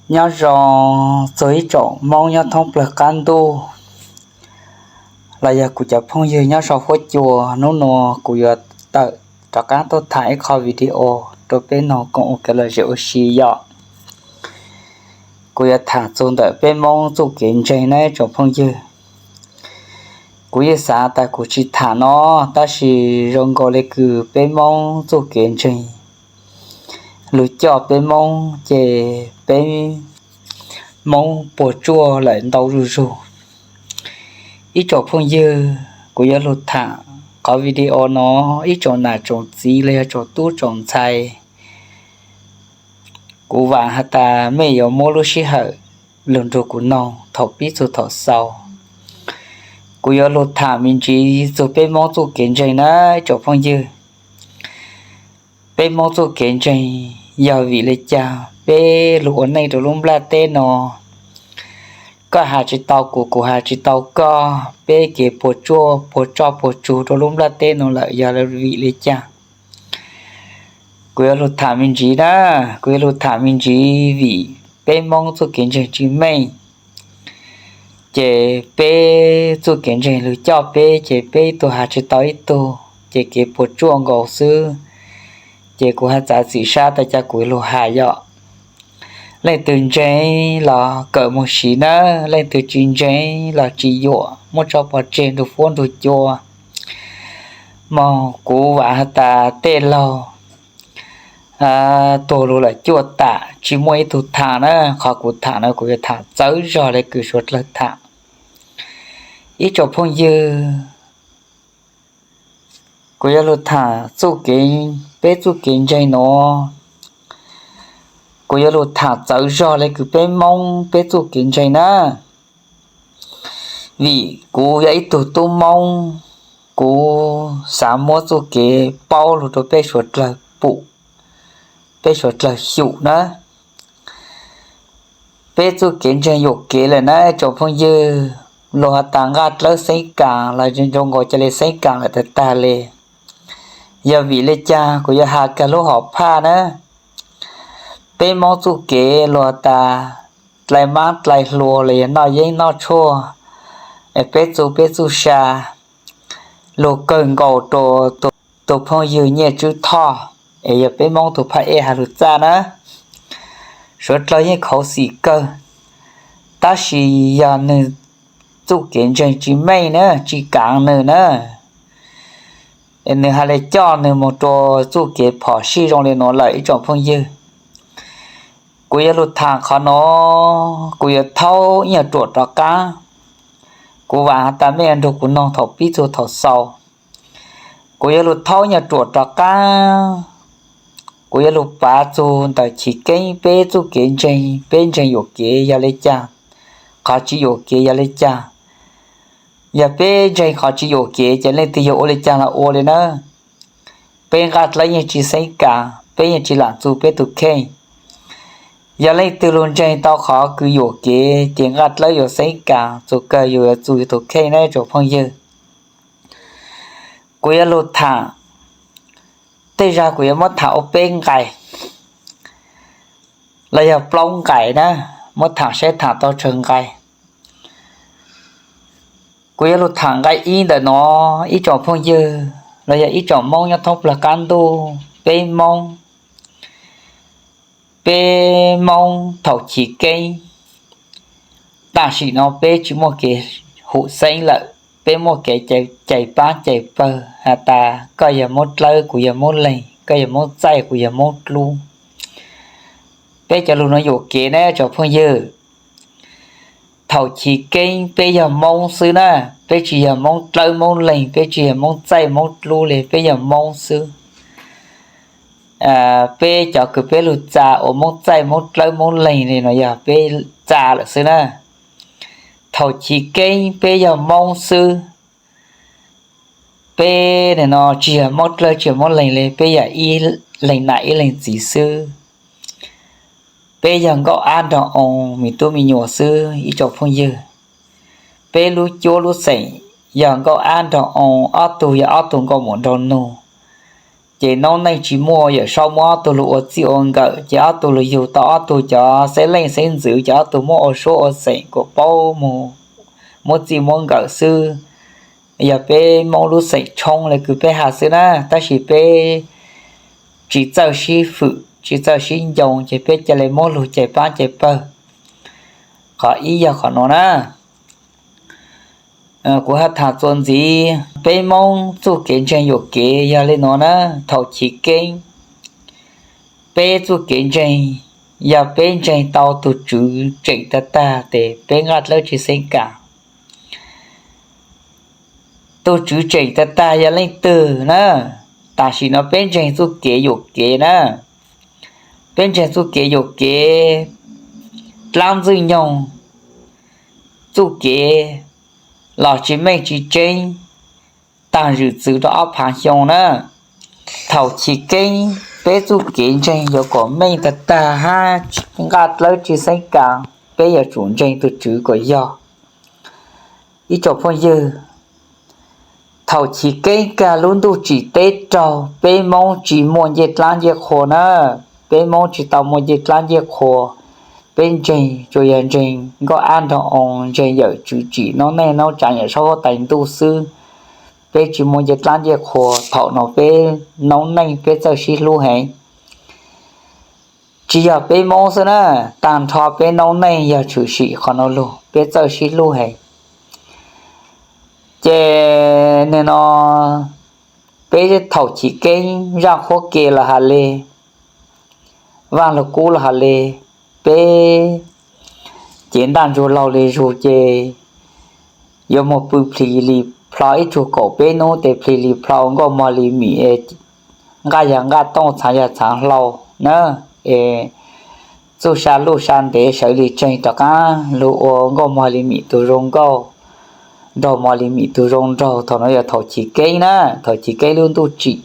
Nyob zoo txog ib tsoom Hmoob nyob thoob plawg qab ntuj los yog kuv cov phooj ywg nyob sau huab cua, hnub nua kuv yuav tawm rov qab tuaj tham ib qho video rau peb noog koom ua kev lom zem ua si yom. Kuv yuav tham txog ntawm peb Hmoob txuj kev ntseeg na tsoom phooj ywg. Kuv yeej xav tas kuv tsis tham no, tab sis zoo nkaus li kws peb Hmoob txuj kev ntseeg, lug coj peb Hmoob ces peb Hmoob puas tsuaj lawm ntau zuj zug. Ib tsoom phooj ywg, kuv yuav lug tham qhov video no, ib tsoom nam tsoom txiv los yog tsoom tub tsoom ntxhais, kuv vam has tas mej yuav muab lub sij hawm lug nrug kuv noog thaum pib txug thaum xaus. Kuv yuav lug tham me ntsis txug peb Hmoob txuj kev ntseeg na ib tsoom phooj ywg. Peb Hmoob txuj kev ntseeg yog vim le caag peb lug ua neej rau lub nplaj teb no, koj has tsis tau kuv, kuv has tsis tau koj, peb kev puas tsuaj puas tsoj puas tsug rau lub nplaj teb no lawm yog vim le caag? Kuv yuav lug tham me ntsis na, kuv yuav lug tham me ntsis vim peb Hmoob txuj kev ntseeg tsis meej, ces peb txuj kev ntseeg lug coj peb ces peb ib tug has tsis tau ib tug ces kev puas tsuaj nkaus xwb. Ces kuv has txav txim sab tas cas kuv lug has yom. Leej twg ntseeg los kawm moog siv nawb, leej twg tsis ntseeg los tsis yuam, muab tso pov tseg nrug fuab nrug cua. Moog kuv vam has tas tej laug tuag lug lawm cuaj tam tsis muaj ib tug tham na, qhov kuv tham no kuv yuav tham txawv zog le kws suav dlawg tham. Ib tsoom phooj ywg, kuv yuav lug tham txuj kev, peb txuj kev ntseeg no, kuv yuav lug tham txawv zog le kws peb Moob peb txuj kev ntseeg na. Vim kuv yog ib tug tub Moob, kuv xav muab txuj kev paub lug rau peb suav dlawg pum, peb suav dlawg xyum na. Peb txuj kev ntseeg yuam kev lawm na tsoom phooj ywg, luag has tas nqaj dlawb xeeb kam los zoo nkaus ca le xeeb kam lawm tag tag le. Yog vim le caag kuv yuav has kag lub hom phaj na. Peb Moob txuj kev luag tas dlai mab dlai hlua los yog noj yeeb noj tshuaj, es peb txuj peb txuj sa, luag kawg nkaus rau tus phooj ywg Nyiaj Tswb Thoj, es yog peb Moob tug phaj ej has lug txaj na. Suav dlawg yeej khuv xim kawg, tab sis yog nwg txuj kev ntseeg tsis meej na, tsis kaav nwg na, nwg has le coj nwg moog rua txuj kev phom sij zoo le nuav lawm ib tsoom phooj ywg. Kuv yuav lug tham qhov no, kuv yuav thaub ib nyuag ruam rov qaab. Kuv vaam has tas mej yuav nrug kuv noog thaum pib txug thaum xaus. Kuv yuav lug thaub ib nyuag ruam rov qaab. Kuv yuav lug pav txug ntawm chiv keeb peb txuj kev ntseeg, peb ntseeg yuam kev yog le caag, qhov tsis yuam kev yog le caag. Yog peb ntseeg qhov tsis yuam kev ces leej twg yog ua le caag los ua le nawb. Peb nqaj dlawb yeej tsis xeeb kam, peb yeej tsis lam txug peb tug kheej. Yog leej twg lug ntseeg tau qhov kws yuam kev ces nqaj dlawb yuav xeeb kam, txug kawg yus yuav txug yus tug kheej na tsoom phooj ywg. Kuv yuav lug tham, tej zag kuv yuav muab tham ua peb nqai los yog plaub nqai na, muab tham saib tham tau tsawg nqai. Kuv yuav lug tham nqai ib ntawm no, ib tsoom phooj ywg los yog ib tsoom Moob nyob thoob plawg qab ntuj, peb Moob, peb Moob thaum chiv keeb, tam sim no peb tsis muaj kev hum xeeb lawm, peb muaj kev cais paab cais pawg has tas koj yog Moob Dlawb kuv yog Moob Leeg, koj yog Moob Txaij kuv yog Moob Dlub. Peb cov lug nuav yuam kev na tsoom phooj ywg. Thaum chiv keeb peb yog Moob xwb na, peb tsis yog Moob Dlawb Moob Leeg, peb tsis yog Moob Txaij Moob Dlub le, peb yog Moob xwb. Peb cov kws peb lug txa ua Moob Txaij Moob Dlawb Moob Leeg le no yog peb txa lawm xwb na. Thaum chiv keeb peb yog Moob xwb. Peb nim no tsis yog Moob Dlawb tsis yog Moob Leeg le, peb yog ib leeg nam ib leeg txiv xwb. Peb yog nkauj ab nraug oo, me tub me nyuam xwb ib tsoom phooj ywg. Peb lub cuab lub xeem yog nkauj ab nraug oo, ob tug yog ob tug nkauj muam nraug nug. Ces noob neej tsis muaj, Yawm Saub muab ob tug lug ua txij ua nkawm, ces ob tug lug yug tau ob tug cov xeeb leej xeeb ntxwv, ces ob tug muab ua suab ua xeem kuas paub mus muab txij muab nkawm xwb. Yog peb Moob lub xeem tshoob le kws peb has xwb na, tab sis peb tsis txawj sib fwm tsis txawj sib ncoo, ces peb ca le muab lug cais paab cais pawg. Qhov ib yog qhov nuav na. Kuv has thaam txuas ntxiv, peb Moob txuj kev ntseeg yuam kev yog le nuav na. Thaum chiv keeb, peb txuj kev ntseeg yog peb ntseeg tau tug Tswv tseem tag tag tes peb nqaj dlawb tsi xeeb kaam. Tug Tswv tseem tag tag yog leej twg na? Tam sim no peb ntseeg txuj kev yuam kev na. Peb ntseeg txuj kev yuam kev, dlaab Ntxwg Nyoog txuj kev los tsis meej tsis tseeb, taag zwm txwv rua ob phaav xyoo na. Thaum chiv keeb peb txuj kev ntseeg yuav kom meej tag tag hab nqaj dlawb tsi xeeb kaam, peb yuav tsum ntseeg tug Tswv kom yog. Ib tsoom phooj ywg, thaum chiv keeb kag lub ntuj tsim teb raug, peb Moob tsis muaj ncej dlaab ncej qhua na. Peb Moob tsis tau muaj ncej dlaab ncej qhua. Peb ntseeg tsuas yog ntseeg Nkauj Ab Nraug Oo, ntseeg Yawm Tswv tsim noob neej noob tsaav Yawm Saub huab tais ntuj xwb. Peb tsis muaj ncej dlaab ncej qhua. Thaum no peb noob neej peb txawj sib hlub heev. Tsis yog peb Moob xwb na, taag nrho peb noob neej yog tshwm sim qhov no lug, peb txawj sib hlub heev. Ces nim no peb thaum chiv keeb zaaj qhuab ke los has le, vaaj lug kub los has le, peb cev ntaj ntsug laug le zug ces yuav moog pw plhis li plho ib tsug kaum peb nub tes plhis li plho ua nkauj mog li mim, nqaj yog nqaj tooj, txhaav yog txhaav hlau na. Es txuj sa luj sa ntev sawv li tseeg rov qaab lug ua nkauj mog li mim tug zoo nkauj, nraug mog li mim tug zoo nraug. Thaum no yog thaum chiv keeb na, thaum chiv keeb lub ntuj tsim.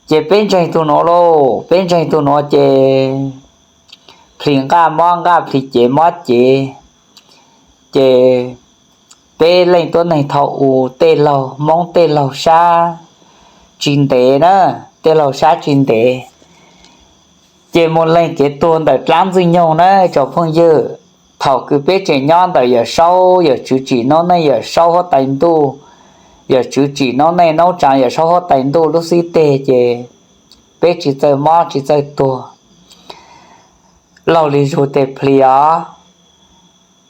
Ces peb ntseeg tug nuav lauj, peb ntseeg tug nuav ces plhis nqaj mob nqaj, plhis cev mob cev. Ces peb leej tuab neeg thaum u tej laug, Moob tej laug sab tsis ntev na, tej laug sab tsis ntev ces moog leeg kev tuag ntawm dlaab Ntxwg Nyoog na tsoom phooj ywg. Thaum kws peb tseem nyob ntawm Yawm Saub, Yawm Tswv tsim noob neej, Yawm Saub huab tais ntuj, Yawm Tswv tsim noob neej noob tsaav Yawm Saub huab tais ntuj lub xib teg ces peb tsis txawj mob tsis txawj tuag. Laug li zug tes plhis os.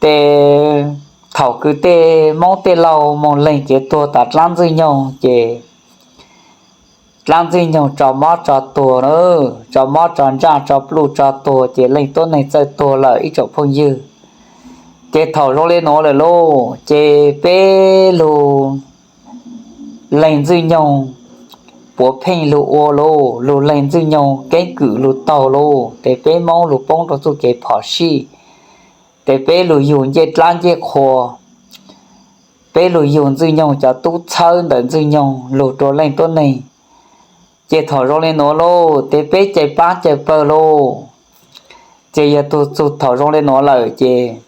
Tes thaum kws tej Moob tej laug moog leeg kev tuag tom dlaab Ntxwg Nyoog ces dlaab Ntxwg Nyoog tso mob tso tuag, tso mob tso ntsaaj tso pluj tso tuag ces leej tuab neeg txawj tuag lawm ib tsoom phooj ywg. Ces thaum zoo le nuav lawm lauj, ces peb lug leeg Ntxwg Nyoog puav pheej lug ua lauj, lug leeg Ntxwg Nyoog keeb kwm lug taug lauj, tes peb Moob lug poob rua txuj kev phom sij, tes peb lug yug ncej dlaab ncej qhua, peb lug yug Ntxwg Nyoog cov tub txhawb ntawm Ntxwg Nyoog lug rua leej tuab neeg. Ces thaum zoo le nuav lauj, tes peb cais paab cais pawg lauj. Ces yog tug txug thaum zoo le nuav lawm ces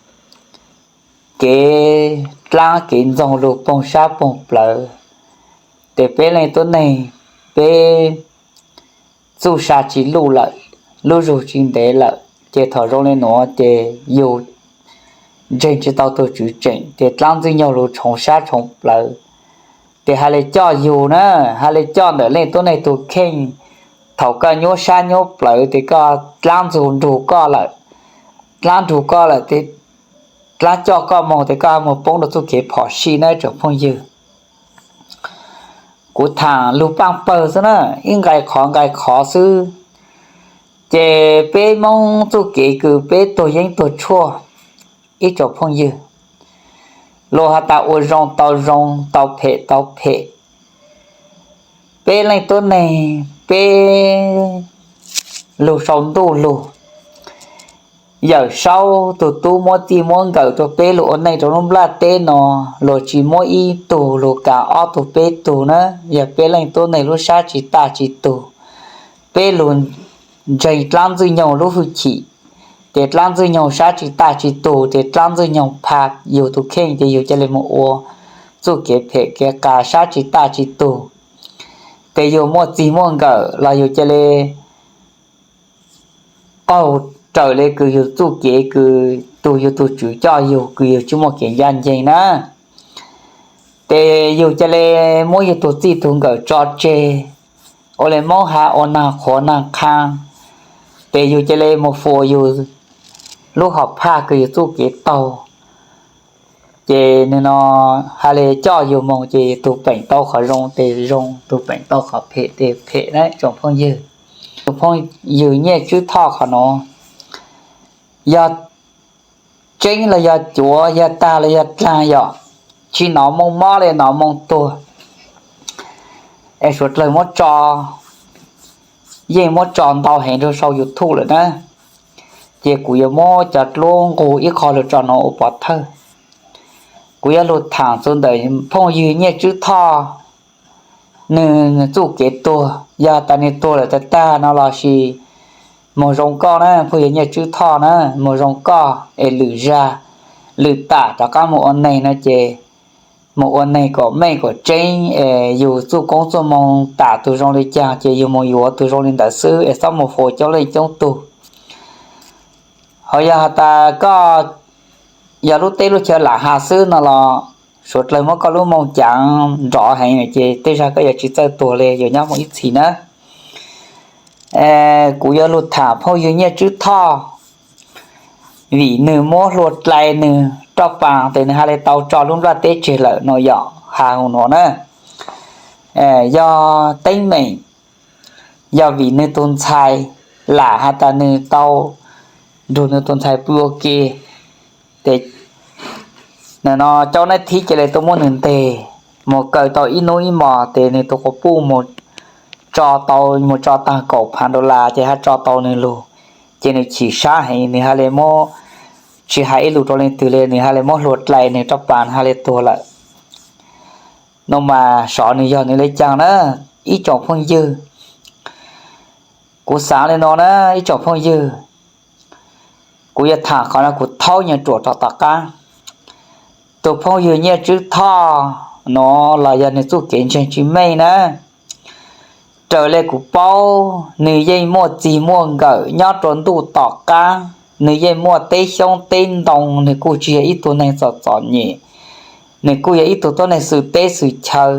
kev dlaab kev ntxoog lug poog sab poog plawv, tes peb leej tuab neeg peb txuj sa tsis luj lawm, lub zug tsis ntev lawm, ces thaum zoo le nuav ces yug ntseeg tsis tau tug Tswv tseem, ces dlaab Ntxwg Nyoog lug tshoov sab tshoov plawv. Tes has le coj yug na, has le coj ntawm leej tuab neeg tug kheej. Thaum koj nyuab sab nyuab plawv tes koj dlaab ntxug nrug koj lawm, dlaab nrug koj lawm tes dlaab coj koj moog tes koj moog poob rua txuj kev phom sij na tsoom phooj ywg. Kuv thaam lug paaj pawg xwb na, ib nqai qhov nqai qhov xwb. Ces peb Moob txuj kev kws peb tuag yeeb tuag tshuaj, ib tsoom phooj ywg, luag has tas ua zoo tau zoo, tau phem tau phem. Peb leej tuab neeg peb lug sau ntuj lug, Yawm Saub tug tub muab txij muab nkawm rua peb lug ua neej rua lub nplaj teb no, luag tsis muab ib tug, luag kav ob tug peb tug na. Yog peb leej tuab neeg lub sab tsis taj tsis tug, peb lug ntseeg dlaab Ntxwg Nyoog lub hwj chim, ces dlaab Ntxwg Nyoog sab tsis taj tsis tug, ces dlaab Ntxwg Nyoog pha yug tug kheej, ces yug ca le moog ua txuj kev phem kev qas sab tsis taj tsis tug. Ces yus muaj txij muaj nkawm los yus cia li qaug raws li kws yus txuj kev kws tus yus tus tswv coj yus kws yus tsis muaj kev ncaj ncees na. Ces yus cia li muab yus tus txij tus nkawm tso tseg, ua li Moob has ua nag qhuav nag qha, ces yus cia li mus fuas yus lub hom phaj kws yus txuj kev taug. Ces nws no has li coj yus moog ces tus peem tau qhov zoo tes zoo, tus peem tau qhov phem tes phem na tsoom phooj ywg. Tus phooj ywg Nyiaj Tswb Thoj qhov no yog tseeb los yog cuav, yog tag los yog dlaag yom, tsis nov moo mob li, nov moo tuag. Es suav dlawg muab tso, yeej muab tso ntau heev rua sau YouTube lawm na. Ces kuv yuav muab cov dluab nqug ib qho lug tso no ua pov thawj. Kuv yuav lug thaam txug ntawm phooj ywg Nyiaj Tswb Thoj, nwg txuj kev tuag, yog tas nwg tuag lawm tag tag no lossis moog zoo koj na, phooj ywg Nyiaj Tswb Thoj na, moog zoo koj es lwm zag, lwm tam rov qaab moog ua neeg no ces moog ua neeg kom meej kom tseeb es yus txuj koob txuj moo tam tug zoo li caag ces yus moog yuav tug zoo li ntawd xwb es txhob moog fuas coob leej coob tug. Ho yog has tas koj yog lub teb lub chaw lam has xwb no los suav dlawg muab koj lub moo caav nrov heev ces tej zag koj yuav tsis txawj tuag li, yuav nyob moog ib txhis na. Kuv yuav lug thaam phooj ywg Nyiaj Tswb Thoj, vim nwg muab hlua dlai nwg roj paa tes nwg has li tau tso lub nplaj teb tseg lawm no yom, has huv nuav na. Yog teeb meem, yog vim nwg tug ntxhais lam has tas nwg tau nrug nwg tug ntxhais pw ua ke, tes no cov nab thib ca le tuaj muab nwg nteg, moog kaw tau ib nub ib mos tes nwg tug quas puj moog tso tau, moog tso taag kaum phav dollar ces hab tso tau nwg lug, ces nwg chim sab heev, nwg has le muab, tsis has ib lus rau leej twg le, nwg has le muab hlua dlai nwg roj paa has le tuag lawm. No mas sov nwg yog nwg le caag na, ib tsoom phooj ywg. Kuv xaav le no na, ib tsoom phooj ywg, kuv yuav thaam qhov no kuv thaub nyuag ruam rau tom qaab. Tug phooj ywg Nyiaj Tswb Thoj no los yog nwg txuj kev ntseeg tsis meej na. Raws le kuv paub, nwg yeej muaj txig muaj nkawm nyob rua ntuj tom qaab, nwg yeej muaj teb xyoob teb ntoo, nwg kuj tsis yog ib tug neeg txom txom nyem, nwg kuj yog ib tug tuab neeg xwm teb xwm chaw.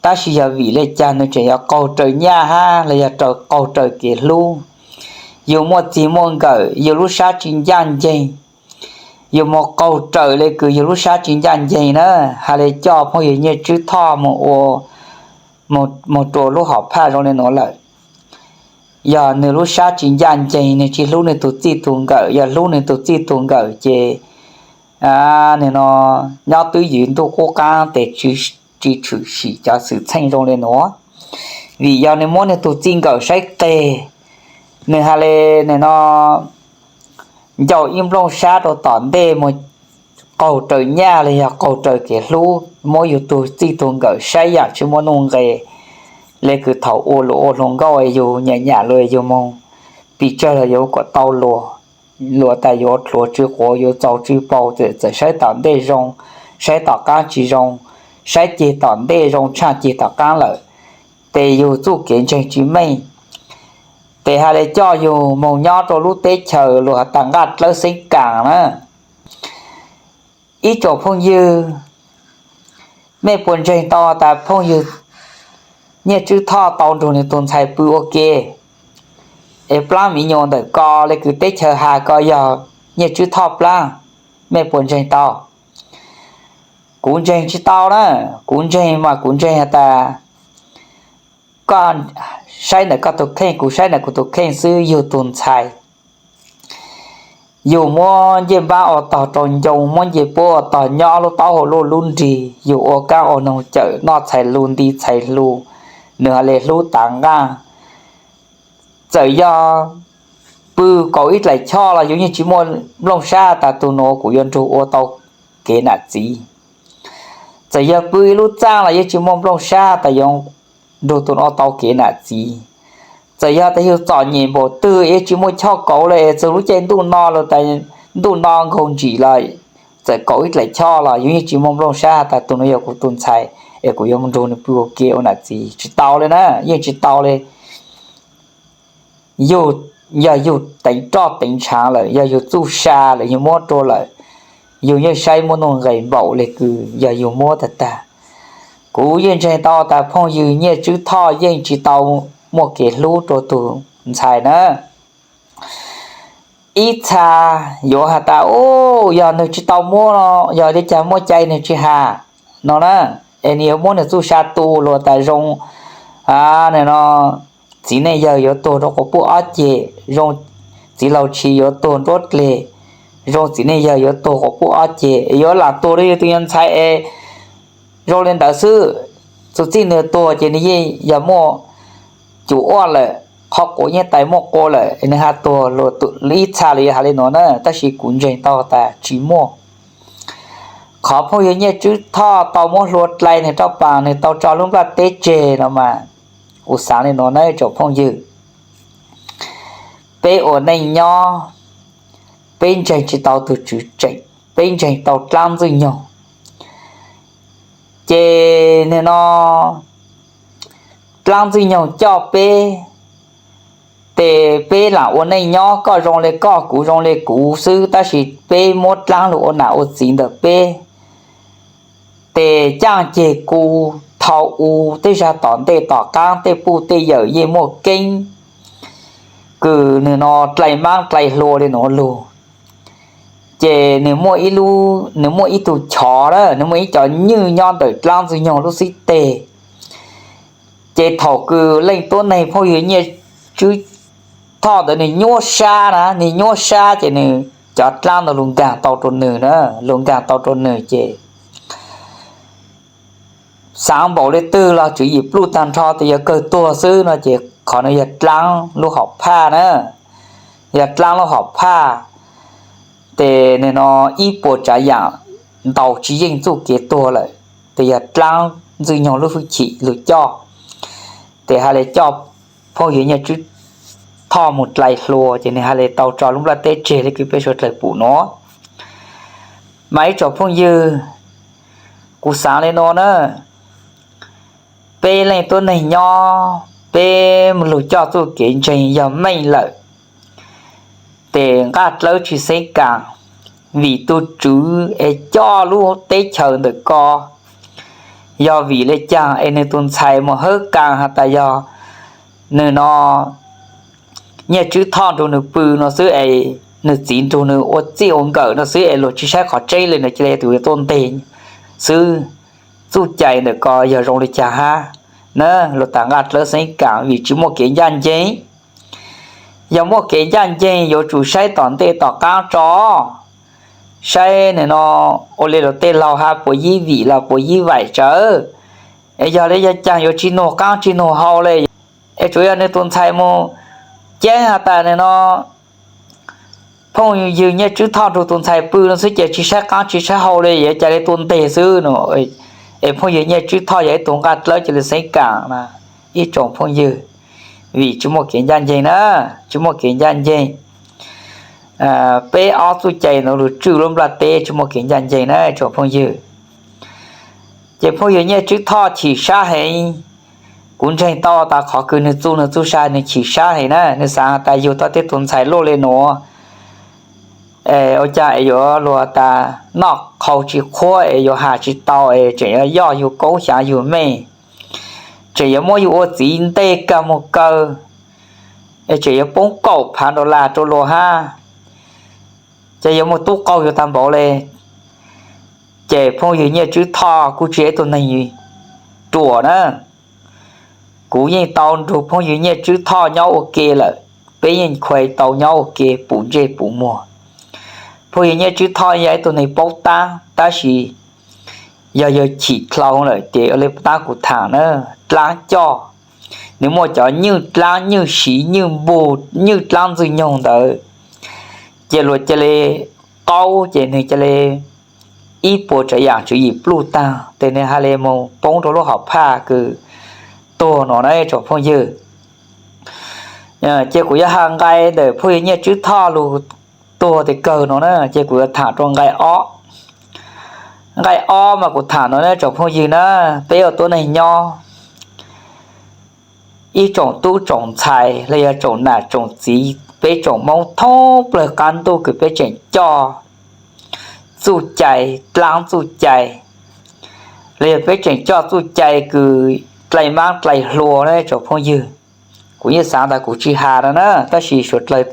Tab sis yog vim le caag nwg tseem yuav qaug raws nyaj hab los yog raws, qaug raws kev hlub? Yus muaj txig muaj nkawm, yus lub sab tsis ncaj nceeg, yus moog qaug raws le kws yus lub sab tsis ncaj nceeg na. Has le coj phooj ywg Nyiaj Tswb Thoj moog ua, moog rua lub hom phaj zoo le nuav lawm. Yog nwg lub sab tsis ncaj nceeg, nwg tsis hlub nwg tug txij tug nkawm, yog hlub nwg tug txij tug nkawm ces nwg no nyob twb ywv ntuj qub qaab tes tsis tshwm sim cov xwm txheej zoo le nuav. Vim yog nwg muab nwg tug txij nkawm saib qeg, nwg has le nwg no ncau ib nplooj sab rua tom ntej moog qaug raws nyaj los yog qaug raws kev hlub, muab yus tug txij tug nkawm saib yaam tsis muaj nuj nqes, le kws thaum ua luas ua hluas nkauj yus nyam nyam lug yus moog pis tsawg los yus kuas tau luas, luas tas yuav dluav tsw quav yuav txaus tsw paus, txawm saib tom ntej zoo, saib tom qaab tsis zoo, saib ceg tom ntej zoo tshaj ceg tom qaab lawm, tes yus txuj kev ntseeg tsis meej. Tes has le coj yus moog nyob rua lub teb chaws luas has tas nqaj dlawb xeeb kaam na. Ib tsoom phooj ywg, mej puas ntseeg tau tas phooj ywg Nyiaj Tswb Thoj tau nrug nwg tug ntxhais pw ua ke, es plaab miv nyuas ntawm ko le kws teb chaws has ko yog Nyiaj Tswb Thoj plaab? Mej puas ntseeg tau? Kuv ntseeg tsis tau na. Kuv ntseeg mas kuv ntseeg has tas koj saib ntawm koj tug kheej, kuv saib ntawm kuv tug kheej xwb, yug tug ntxhais yus muab ncej npab ua tog rau ncoo, muab ncej puab ua tog nyob lub taub hau luj lub nrig, yus ua kaab ua noog cawm noj txhais lus nti txhais lus, nwg has le hlub tas nqaj. Txawm yog pw kaum ib dlaim choj los yus yeej tsis muaj nplooj sab tas tug nuav kuv yuav nrug ua tau kev nam txiv. Txawm yog pw ib lub txaaj los yeej tsis muaj nplooj sab tas yuav nrug tug nuav ua tau kev nam txiv. Txawm yog tas yug txom nyem npaum twg yeej tsis muaj choj kauv le, txug lub caij ntuj no los tas ntuj no nkaug ntsim los, txawm kaum ib dlaim choj los yus yeej tsis muaj nplooj sab tas tug nuav yog kuv tug ntxhais. es kuv yuav mus nrug nws pw ua ke ua nam txiv, tsis tau li na, yeej tsis tau li. Yog yug teev roj teev ntshaav lawm, yog yug txuj sa lawm, yug muab rua lawm, yug yeej saib muaj nuj nqes npaum li kws yog yug muab tag tag. Kuv yeej ntseeg tau tas phooj ywg Nyiaj Tswb Thoj yeej tsis tau muaj kev hlub rua tug ntxhais na. Ib txha yuav has tas, u, yog nwg tsis tau muab no, yog li cas muaj cai nwg tsis has no na, es nwg yuav muab nwg txuj sa tu lug tas zoo, no, txiv neej yawg yuav tuag rua quas puj ob ceg, zoo txiv laug tshis yuav tuag nruab dleg, zoo txiv neej yawg yuav tuag quas puj ob ceg, es yuav lam tuag rua yug tug nyuag ntxhais es zoo li ntawd xwb. Txug txij nwg tuag ces nwg yeej yog muaj cum uaj lawm, qhov quav yeej tais muaj qua lawm, nwg has tuag lug ib txha lawm yuav has li nuav na, tab sis kuv ntseeg tau tas tsis muaj. Qhov phooj ywg Nyiaj Tswb Thoj tau muab hlua dlai nwg roj paas, nwg tau tso lub nplaj teb tseg no mas, kuv xaav li nuav na tsoom phooj ywg, peb ua neej nyob, peb ntseeg tsis tau tug tswv tseem, peb ntseeg tau dlaab ntxwg nyoog. Ces nwg no dlaab ntxwg nyoog coj peb, tes peb lam ua neej nyob, koj zoo li koj, kuv zoo li kuv xwb, tab sis peb muab dlaab lug ua nam ua txiv ntawm peb. Tes caaj ceg ku, thaus u, tej zag tom ntej tom qaab tej puj tej yawm yeej muaj keeb kws nwg no dlai maab dlai hlua li nuav lug. Ces nwg muaj ib tug chov na, nwg muaj ib cov nywj nyob ntawm dlaab ntxwg nyoog lub xib teg. Ces thaum kws leej tuab neeg phooj ywg Nyiaj Tswb Thoj ntawd nwg nyuaj sab na, nwg nyuaj sab ces nwg cov dlaab ntawd lug nkaag tau rua nwg na, lug nkaag tau rua nwg ces xaav npaum li twg los tswv yim pluj taag nrho tes yuav kawg tuag xwb no ces qhov no yog dlaab lub hom phaj na, yog dlaab lub hom phaj. Tes nwg no ib puas tsaav yaam ntaus tsis yeej txuj kev tuag lawm, tes yog dlaab ntxwg nyoog lub hwj chim lug coj. Tes has le coj phooj ywg Nyiaj Tswb Thoj mus dlai hlua ces nwg has le tau tso lub nplaj teb tseg le kws peb suav dlawg pum nuav. Mas ib tsoom phooj ywg, kuv xaav le nuav na, peb leej tuab neeg nyob, peb lug coj txuj kev ntseeg yog meej lawm, tes nqaj dlawb tsis xeeb kaam, vim tug tswv es coj lub teb chaws ntawm ko, yog vim le caag es nwg tug ntxhais mus hawb kaas has tas yog nwg no Nyiaj Tswb Thoj nrug nwg pw no xwb es nwg txiv nrug nwg ua txij ua nkawm no xwb es luag tsis saib qhov tseeb le, nwg cia li tus yuav tuaj nteg xwb. Txuj cai ntawm ko yog zoo li cas hab na? Luag tas nqaj dlawb xeeb kaam vim tsis muaj kev ncaj nceeg. Yog muaj kev ncaj nceeg yuav tsum saib tom ntej tom qaab tso, saib nwg no ua le luag tej laug hab puas yib vim los puas yib vaim tsawv. Es yog le yog caag yuav tsis nug qaab tsis nug hau le, es tsuas yog nwg tus ntxhais mus ceeb has tas nwg no phooj ywg Nyiaj Tswb Thoj nrug tus ntxhais pw no xwb ces tsis saib qaab tsis saib hau le, yuav ca le tuaj nteg xwb no. Es phooj ywg Nyiaj Tswb Thoj yog ib tug nqaj dlawb cia li xeeb kaam na, ib tsoom phooj ywg, vim tsis muaj kev ncaj nceeg na, tsis muaj kev ncaj nceeg. Peb ob txuj cai no lug tswj lub nplaj teb tsis muaj kev ncaj nceeg na tsoom phooj ywg. Ces phooj ywg Nyiaj Tswb Thoj chim sab heev. Kuv ntseeg tau tas qhov kws nwg txu nwg txuj sa nwg chim sab heev na, nwg xaav tas yug tau tej tus ntxhais luaj le nuav, ua caag es yuav luag tas noj qhau tsis qhuav es yuav has tsis tau es tseem yuav yoj yug kaub xyaav yug mej, tseem yuav muab yug ua txiv ntej kag mus kaw, es tseem yuav poob kaum phav dollar rua luag hab, ces yuav muaj tub qaug yug tag npaum le. Ces phooj ywg Nyiaj Tswb Thoj kuj tsis yog ib tug neeg ruam na. Kuv yeej tau nrug phooj ywg Nyiaj Tswb Thoj nyob ua ke lawm, peb yeej khuv tau nyob ua ke puv ntsej puv muag. Phooj ywg Nyiaj Tswb Thoj yog ib tug neeg paub taab, tab sis yog yawg chim dlhau lawm ces ua le taab kuv thaam na, dlaab coj, nws muaj cov nywj dlaab nywj siv nywj npug nywj dlaab ntxwg nyoog ntawd, ces luag ca le qaub ces nwg ca le ib puas tsav yaam tswv yim pluj taag tes nwg has le moog poob rua lub hom phaj kws tuag no na tsoom phooj ywg. Ces kuv yuav has nqai ntawm phooj ywg Nyiaj Tswb Thoj lug tuag tes kawg no na, ces kuv yuav thaam rua nqai ob. Nqai ob mas kuv tham no na tsoom phooj ywg na, peb ua tuab neeg nyob, ib tsoom tub tsoom ntxhais los yog tsoom nam tsoom txiv, peb tsoom Hmoob thoob plawg qab ntuj kws peb tseem coj txuj cai, dlaab txuj cai, los yog peb tseem coj txuj cai kws dlai maab dlai hlua na tsoom phooj ywg. Kuv yeej xaav tas kuv tsis has no na, tab sis suav dlawg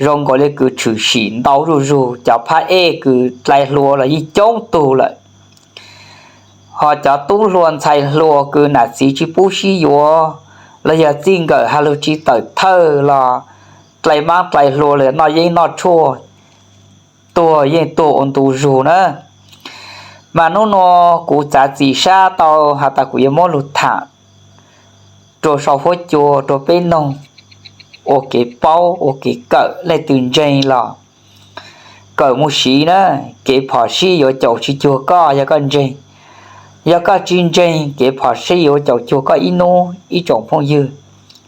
zoo nkaus li kws tshwm sim ntau zuj zug, cov phab ej kws dlai hlua los yeej coob tug lawm. Ho cov tub hluas ntxhais hluas kws nam txiv tsis pub sib yuav, los yog txij nkawm has lug tsis tawm thawj los dlai maab dlai hlua los noj yeeb noj tshuaj, tuag yeej tuag ua ntu zug na. Mas nub nua kuv txav txim sab tau has tas kuv yuav muab lug tham rua sau huab cua rua peb noog ua kev paub ua kev kawm, leej twg ntseeg los kawm mus siv na. Kev phom sij yuav caum tsis cuag koj yog koj ntseeg, yog koj tsis ntseeg kev phom sij yuav caum cuag koj ib nub ib tsoom phooj ywg.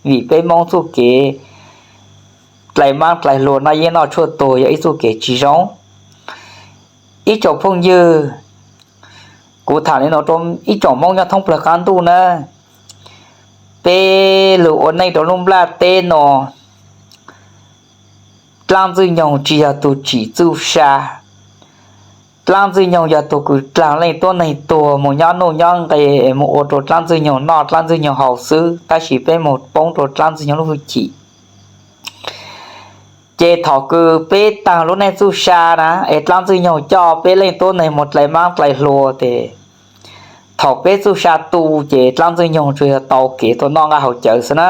Vim peb Moob txuj kev dlai maab dlai hlua noj yeeb noj tshuaj tuag yog ib txuj kev tsis zoo. Ib tsoom phooj ywg, kuv tham li no rua ib tsoom Moob nyob thoob plawg qab ntuj na, peb lug ua neej rua lub nplaj teb no, dlaab Ntxwg Nyoog tsis yog tug tsim txuj sa. Dlaab Ntxwg Nyoog yog tug kws dlaag leej tuab neeg tuag mus nyob nuj nyob nqe, mus ua rua dlaab Ntxwg Nyoog noj dlaab Ntxwg Nyoog haus xwb, tab sis peb mus poob rua dlaab Ntxwg Nyoog lub hwj chim. Ces thaum kws peb taag lub neej txuj sa na, es dlaab Ntxwg Nyoog coj peb leej tuab neeg mus dlai maab dlai hlua tes, thaum peb txuj sa tu ces dlaab Ntxwg Nyoog tsuas yog tau kev tuaj noj nqaj haus cawv xwb na.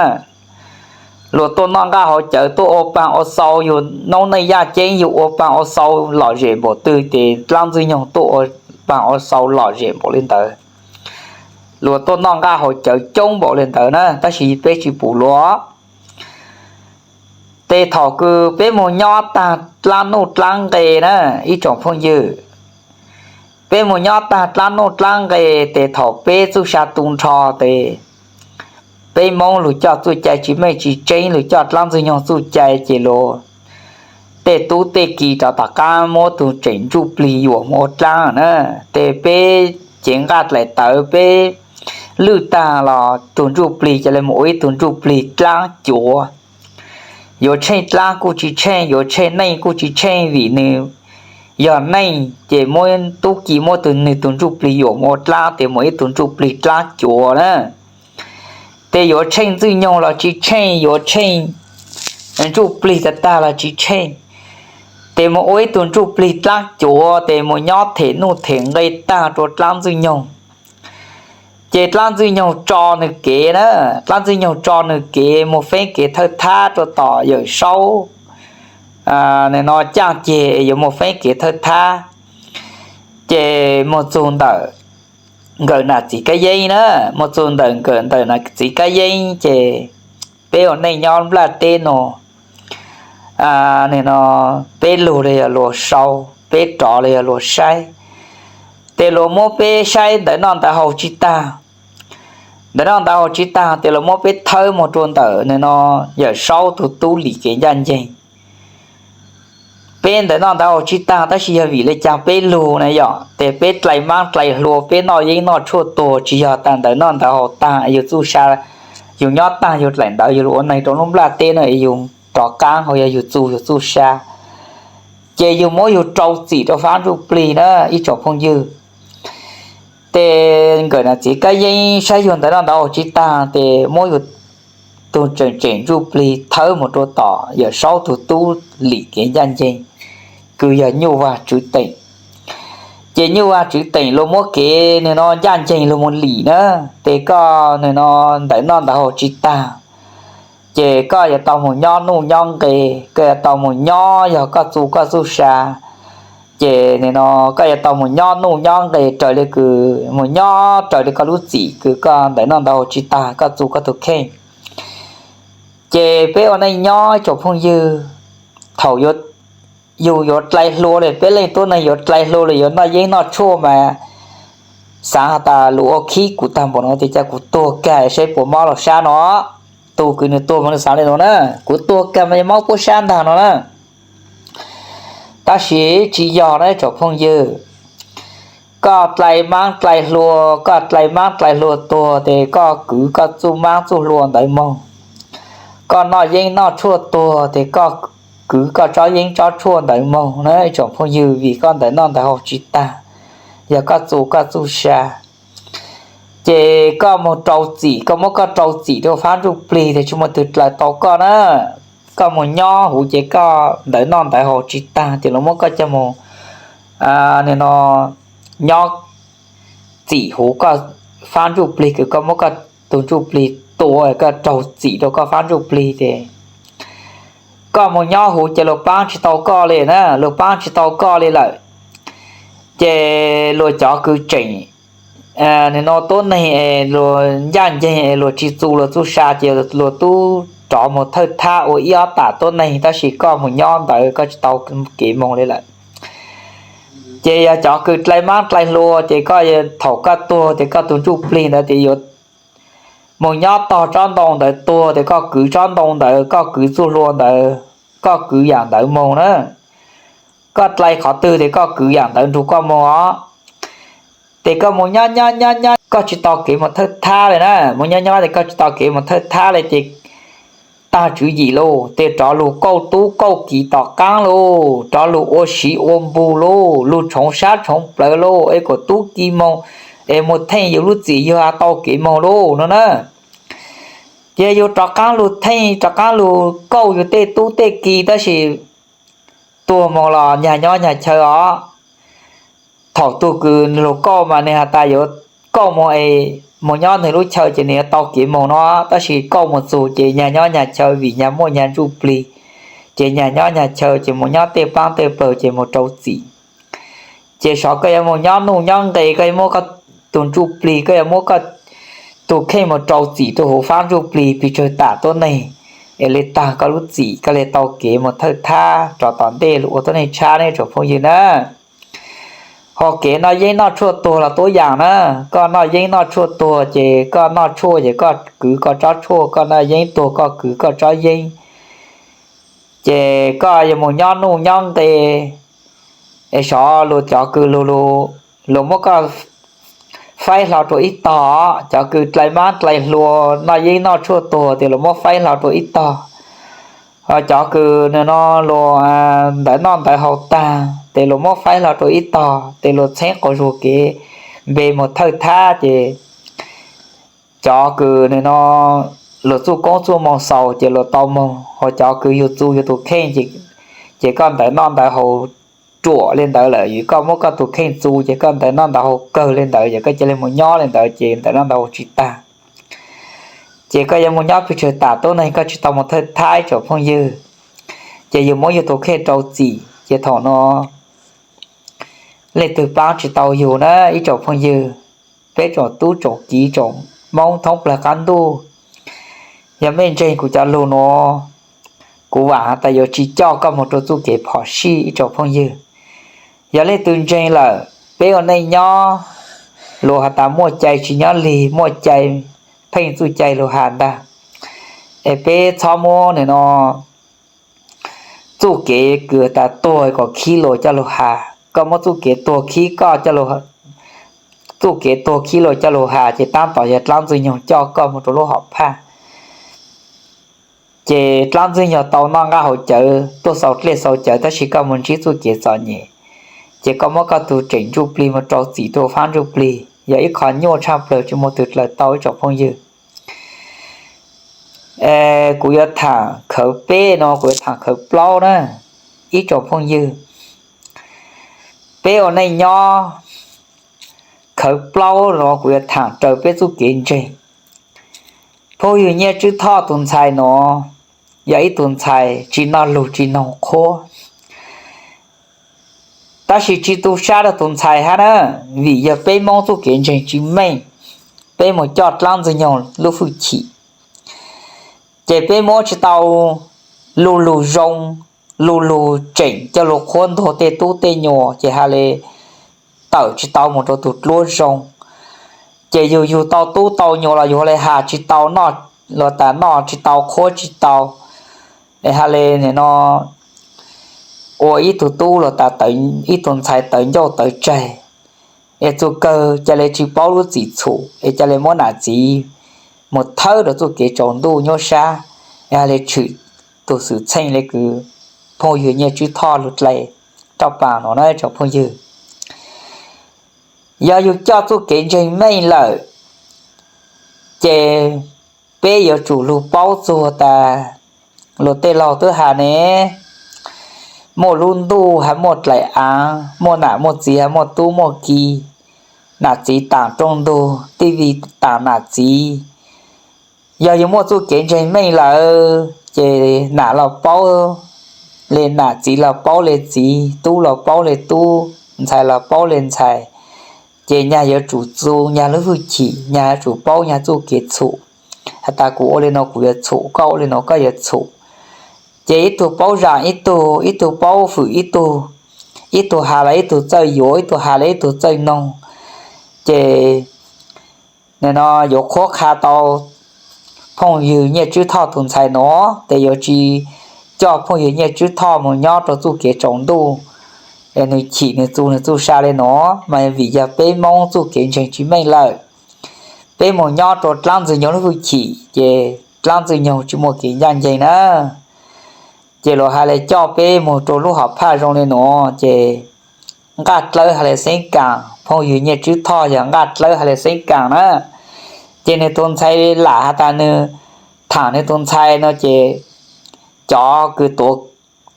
Luag tuaj noj nqaj haus cawv, tuaj ua paag ua xau, yug noob neej yaj ceeb yug ua paag ua xau lom zem npaum twg ces dlaab Ntxwg Nyoog tuaj ua paag ua xau lom zem npaum li ntawd. Luag tuaj noj nqaj haus cawv coob npaum li ntawd na, tab sis peb tsis pum luag. Tes thaum kws peb mus nyob taag dlaab nuj dlaab nqe na, ib tsoom phooj ywg, peb mus nyob taag dlaab nuj dlaab nqe, tes thaum peb txuj sa tu nrho tes, peb Moob lug coj txuj cai tsis meej tsis tseeb, lug coj dlaab Ntxwg Nyoog txuj cai ces luag tej tub tej ki rov tom qaab muab tug tseem ntsuj plig yuam mus ua dlaab na. Tes peb cev nqaj dlaim tawv peb lwj taag los tug ntsuj plig ca le mus ua ib tug ntsuj plig dlaab cuav. Yuav tsheej dlaab kuj tsis tsheej, yuav tsheej neej kuj tsis tsheej, vim nws yog neej ces muab tub ki muab tug nwg tug ntsuj plig yuam mus ua dlaab tes mus ib tug ntsuj plig dlaab cuav na. Tes yuav tsheej Ntxwg Nyoog los tsis tsheej, yuav tsheej ntsuj plig tag tag los tsis tsheej, tes mus ua ib tug ntsuj plig dlaab cuav tes mus nyob them nuj them nqe taag rua dlaab Ntxwg Nyoog. Ces dlaab Ntxwg Nyoog tso nws kev na, dlaab Ntxwg Nyoog tso nws kev mus feeb kev thawj thab rua tom Yawm Saub, nim no caaj ceg yuav mus feeb kev thawj thab. Ces mus txug ntawm nkawm nam txiv kab yeeb na, mus txug ntawm nkawm ntawm nam txiv kab yeeb ces peb ua neej nyob nplaj teb no, nim no peb lug los yog luag sau, peb rov los yog luag saib. Tes luag muab peb saib ntawv noj ntawv haus tsis taag, ntawv noj ntawv haus tsis taag tes luag muab peb thawb mus rua ntawm nim no Yawm Saub tug tub lim kev ncaj nceeg. Peb ntawv noj ntawv haus tsis taag tab sis yog vim le caag peb lug na yom, tes peb dlai maab dlai hlua, peb noj yeeb noj tshuaj tuag, tsis yog tas ntawv noj ntawv haus taag yus txuj sa, yus nyob taag yus dlaim ntawv yus lug ua neeg rua lub nplaj teb no es yus rov qaab hauv yog yus txu yus txuj sa, ces yus muab yus rau txim rau fab ntsuj plig na ib tsoom phooj ywg. Tes nkawm nam txiv kab yeeb saib yus ntawv noj ntawv haus tsis taag tes muab yus tug tseem tseem ntsuj plig thawb mus rua tom Yawm Saub tug tub lim kev ncaj nceeg, kws yog Nyuj Vag Tswv Teem. Ces Nyuj Vag Tswv Teem luag muab kev nim no ncaj nceeg lug mus lim na, tes koj nim no ntawv noj ntawv haus tsis taag, ces koj yuav tau mus nyob nuj nyob nqe, koj yuav tau mus nyob yog koj txu koj txuj sa, ces nim no koj yuav tau mus nyob nuj nyob nqe raws li kws mus nyob raws li koj lub txim kws koj ntawv noj ntawv haus tsis taag koj txu koj tug kheej. Ces peb ua neej nyob tsoom phooj ywg, thaum yus yuav dlai hlua li, peb leej tuab neeg yuav dlai hlua li yuav noj yeeb noj tshuaj mas xaav has tas lus ua khib kuv taag npaum no tes cas kuv tuag kag saib puas mob los sab no. Tug kws nws tuag mas nws xaav li no na, kuv tuag kag mas mob puab sab ntag no na. Tab sis tsis yog na tsoom phooj ywg. koj dlai maab dlai hlua, koj dlai maab dlai hlua tuag tes koj kwv koj txuj maab txuj hlua ntawd moog. Koj noj yeeb noj tshuaj tuag tes koj kwv koj tsob yeeb tsob tshuaj ntawd moog na ib tsoom phooj ywg, vim koj ntawm noj ntawm haus tsis tag, yog koj txu koj txuj sa. Ces koj moog rau txim, koj muab koj rau txim rua fab ntsuj plig tes tsis muaj tug dlawg tau koj na. Koj moog nyob huv ces koj ntawm noj ntawm haus tsis tag tes luas muab koj coj moog, no, nyob txim huv koj fab ntsuj plig, kws koj muab koj tug ntsuj plig tua, koj raug txim rua koj fab ntsuj plig tes koj moog nyob huv ces luas paab tsis tau koj li na, luas paab tsis tau koj li lawm. Ces luas cov kws tseem, no, tuab neeg es luas ncaj nceeg es luas tsis txu luas txuj sa ces luas tub rov moog thawj thab ua ib ob tam tuab neeg, tab sis koj moog nyob ntawd koj tsis tau kev moog li lawm. Ces yog cov kws dlai maab dlai hlua ces koj, thaum koj tuag ces koj tug ntsuj plig ntawd tes yuav moog nyob tog tsob ntoo ntawd tuag tes koj kwv tsob ntoo ntawd, koj kwv txuj hlua ntawd, koj kwv yaam ntawd moog na. Koj dlai qhov twg tes koj kwv yaam ntawd nrug koj moog os. Tes koj moog nyob nyob nyob nyob koj tsis tau kev moog thawj thab li na, moog nyob nyob tes koj tsis tau kev moog thawj thab li ces tag tswv yim lauj, tes rov lug kauj tub kauj kiv tom qaab lauj, rov lug ua siv ua npug lauj, lug tshoov sab tshoov plawv lauj, es kuas tub ki moog es muag theej yug lub txim yug tau kev moog lauj no na. Ces yug rov qaab lug theej rov qaab lug kauj yug tej tub tej ki tab sis tuag moog los nyag nyob nyag chaw os. Thaum tug kws nwg lug kauj mas nwg has tas yuav kauj moog es moog nyob nwg lub chaw ces nwg yuav tau kev moog no, tab sis kauj moog txug ces nyag nyob nyag chaw vim nyag muaj nyag ntsuj plig, ces nyag nyob nyag chaw ces moog nyob tej paab tej pawg ces moog rau txim. Ces sov koj yuav moog nyob nuj nyob nqes koj yuav muab koj tug ntsuj plig, koj yuav muab koj tug kheej moog rau txim rua huv fab ntsuj plig pes tsawg tam tuab neeg es le taag koj lub txim, koj le tau kev moog thawj thab rov tom ntej lug ua tuab neeg tshab ne tsoom phooj ywg na. Ho kev noj yeeb noj tshuaj tuag los tuab yaam na, koj noj yeeb noj tshuaj tuag ces koj noj tshuaj ces koj kwv koj tsob tshuaj, koj noj yeeb tuag koj kwv koj tsob yeeb. Ces koj yuav moog nyob nuj nyob nqes es sov luas cov kws lug, luas muab koj faib hlo rua ib tog, cov kws dlai mab dlai hlua noj yeeb noj tshuaj tuag tes luas muab faib hlo rua ib tog. Ho cov kws no luas ntawv noj ntawv haus tag tes luas muab faib hlo rua ib tog, tes luas txheeb quas zuag kev npe moog thawj thab ces cov kws no luas txuj koob txuj moo xaus ces luas tau moog, ho cov kws yug txu yug tug kheej ces koj ntawv noj ntawv haus ruam le ntawd lawm, yog koj muab koj tug kheej txu ces koj ntawv noj ntawv haus kawg le ntawd, yog koj ca le moog nyob le ntawd ces ntawv noj ntawv haus tsis tag. Ces koj yuav moog nyob pes tsawg tam tuab neeg koj tsis tau moog thawj thab tsoom phooj ywg. Ces yug muab yug tug kheej rau txim ces thaum no leej twg paab tsis tau yug na ib tsoom phooj ywg, peb tsoom tub tsoom kiv tsoom Moob thoob plawg qab ntuj. Yog mej ntseeg kuv cov lug nuav, kuv vaam has tas yuav tsis coj koj moog rua txuj kev phom sij ib tsoom phooj ywg. Yog leej twg ntseeg lawm, peb ua neej nyob, luas has tas muaj cai tsis nyob lig, muaj cai pheej txuj cai lug has ntag. Es peb txhob muab no txuj kev kws tas tuag kom khib luas coj lug has, koj muab txuj kev tuag khib koj, txuj kev tuag khib luas coj lug has ces tab tom yog dlaab ntxwg nyoog coj koj moog rua lub hom phaj. Ces dlaab ntxwg nyoog tau noj nqaj haus cawv tuaj xaus dlej xaus cawv tab sis koj moog ntsib txuj kev txom nyem, ces koj muab koj tug tseem ntsuj plig moog rau txim rua fab ntsuj plig yog ib qho nyuaj tshaj plawg tsis muaj tug dlawg tau ib tsoom phooj ywg. Kuv yuav thaam khawv peb no kuv yuav thaam khawv plaub na ib tsoom phooj ywg. Peb ua neej nyob khawv plaub no kuv yuav thaam raws peb txuj kev ntseeg. Phooj ywg Nyiaj Tswb Thoj tug ntxhais no yog ib tug ntxhais tsis noj lug tsis noog qhuab, tab sis tsis tu sab rua tug ntxhais hab na, vim yog peb Moob txuj kev ntseeg tsis meej, peb moog coj dlaab ntxwg nyoog lub fwj chim, ces peb muab tsis tau lu lug zoo, lu lug tseem coj lug qhuab ntuas tej tub tej nyuas ces has le tawm tsis tau moog rua tug dluab zoo. Ces yug yug tau tub tau nyuas los yug le has tsis tau, noj los tas noj tsis tau qhuab tsis tau, es has le no ua ib tug tub los tas ib tug ntxhais tawv ncauj tawv tsaig, es txuj kawg ca le tsis paub lub txim txhum es ca le muab nam txiv mus thawb rau txuj kev tsaus ntuj nyuaj sab, es hais le tshwm tus xwm txheej le kws phooj ywg Nyiaj Tswb Thoj lug dlai roj paas no na tsoom phooj ywg. Yog yug coj txuj kev ntseeg meej lawm, ces peb yuav tsum lug paub txug tas luag tej laug twb has ne, muaj lub ntuj has muaj dlaim aav, muaj nam muaj txiv has muaj tub muaj ki, nam txiv taam rooj ntug, tij vij taam nam txiv. Yog yug muaj txuj kev ntseeg meej lawm ces nam los paub le nam, txiv los paub le txiv, tub los paub le tub, ntxhais los paub le ntxhais. Ces nyag yuav tsum txu nyag lub hwj chim, nyag yuav tsum paub nyag txuj kev txhum, has tas kuv ua le no kuv yuav txhum, koj ua le no koj yuav txhum. Ces ib tug paub zam ib tug, ib tug paub fwm ib tug, ib tug has los ib tug txawj yuav, ib tug has los ib tug txawj noog. Ces nim no yuav qhuab qha tau phooj ywg Nyiaj Tswb Thoj tus ntxhais no, ces yuav tsis coj phooj ywg Nyiaj Tswb Thoj mus nyob rau txuj kev tsaus ntuj, es nws chim nws txu nws txuj sa le no, mas vim yog peb Moob txuj kev ntseeg tsis meej lawm. Peb mus nyob rau dlaab ntxwg nyoog lub hwj chim ces dlaab ntxwg nyoog tsis muaj kev ncaj nceeg na. Ces luag has le coj peb mus rau lub hom phaj zoo le no, ces nqaj dlawb has le xeeb kaas, phooj ywg Nyiaj Tswb Thoj yog nqaj dlawb has le xeeb kaas na. Ces nws tus ntxhais lam has tas nws thaam nws tus ntxhais no ces cov kws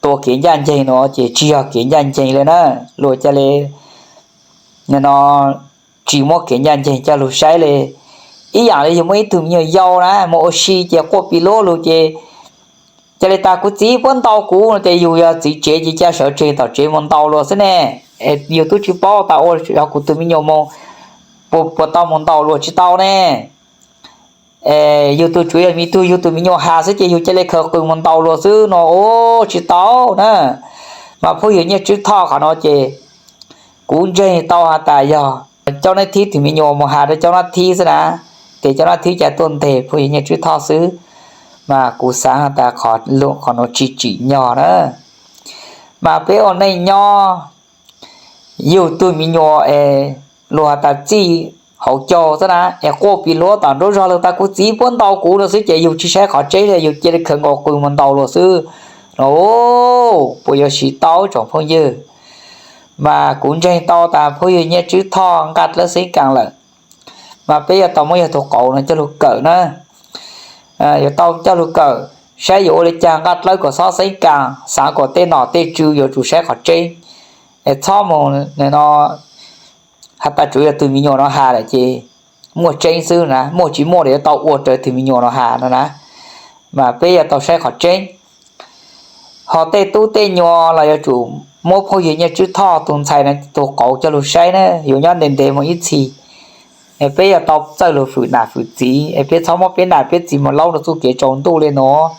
tua kev ncaj nceeg no ces tsis yog kev ncaj nceeg le na. Luag ca le no tsis muab kev ncaj nceeg coj lug saib le. Ib yaam le yug muaj ib tug me nyuam yau na mus ua si ces quaj pis luab lug ces ca le tas kuv txiv puab ntaus kuv no ces yug yog txiv tsev ces ca sawv tsees tom tsev mus ntaus luag xwb ne. Yug tub tsis paub tas ua yog kuv tus me nyuam mus puas tau mus ntaus luag tsis tau ne. Yug tus tsuav yog me tug yug tus me nyuam has xwb ces yug ca le khaws qws mus ntaus luag xwb no tsis tau na. Mas phooj ywg Nyiaj Tswb Thoj qhov no ces kuv ntseeg tau has tas yog Cauj Nab Thib tus me nyuam mus has rau Cauj Nab Thib xwb na, ces Cauj Nab Thib ca tuaj nteg phooj ywg Nyiaj Tswb Thoj xwb. Mas kuv xaav has tas qhov nuav tsis tsim nyog na. Mas peb ua neej nyob, yug tug me nyuam es luag has tas txij hauv caug xwb na es quaj pis luab tom nruab zog lug tas kuv txiv puab ntaus kuv no xwb ces yug tsis saib qhov tseeb le, yug cia li khaws nkaus qws mus ntaus luag xwb no puas yuav siv tau tsoom phooj ywg? Mas kuv ntseeg tau tas phooj ywg Nyiaj Tswb Thoj nqaj dlawb xeeb kaas lawm, mas peb yuav tau muab yog tus qauv no coj lug kawm na. Yuav tau coj lug kawm saib yuav ua li cas nqaj dlawb kom xob xeeb kaas, xaav kom tej nom tej tswv yuav tsum saib qhov tseeb, es txhob mus no has tas tsuav yog tug me nyuam no has lawm ces muaj tseeb xwb na, muaj tsis muaj los yuav tau ua raws tug me nyuam no has no na. Mas peb yuav tau saib qhov tseeb. Ho tej tub tej nyuam los yuav tsum muab phooj ywg Nyiaj Tswb Thoj tus ntxhais no tus qauv coj lug saib na, yuav nyob ntev ntev mus ib txhis. Peb yuav tau txawj lug fwm nam fwm txiv, es peb txhob muab peb nam peb txiv mus laub rau txuj kev tsaus ntuj le nuav.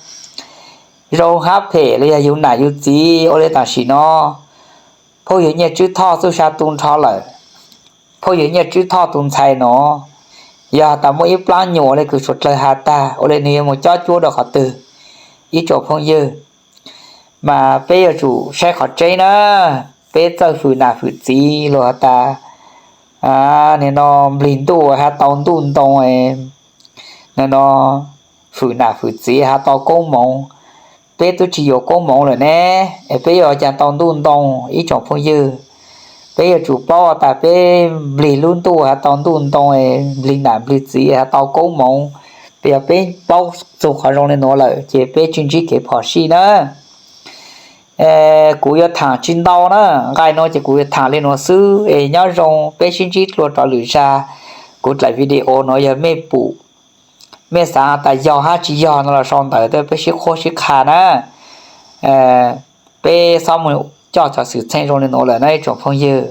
Zoo hab phem los yog yug nam yug txiv ua le tam sim no, phooj ywg Nyiaj Tswb Thoj txuj sa tu nrho lawm, phooj ywg Nyiaj Tswb Thoj tus ntxhais no, yog has tas muaj ib plaab nyuam le kws suav dlawg has tag ua le nwg yuav mus cob cuab rau qhov twg, ib tsoom phooj ywg, mas peb yuav tsum saib qhov tseeb na. Peb txawj fwm nam fwm txiv los has tas, nim no nplig ntuj has tau ntuj ntoo, nim no fwm nam fwm txiv has tau koob moov, peb twb tsis yuav koob moov lawm ne, es peb yuav cas tau ntuj ntoo ib tsoom phooj ywg? Peb yuav tsum paub tas peb nplig lub ntuj has tau ntuj ntoo, nplig nam nplig txiv has tau koob moov. Peb yog peb paub txug qhov zoo le nuav lawm ces peb tsis ntsib kev phom sij na. Kuv yuav thaam tsis ntau na, nqai nuav ces kuv yuav thaam le nuav xwb es nyob zoo, peb sib ntsib dlua rov lwm zag. Kuv dlaim video nuav yog mej pum, mej xaav tas yog hab tsis yog no los sau ntawv tuaj peb sib qhuab sib qha na. Peb xob mus coj cov xwm txheej zoo le nuav lawm na ib tsoom phooj ywg.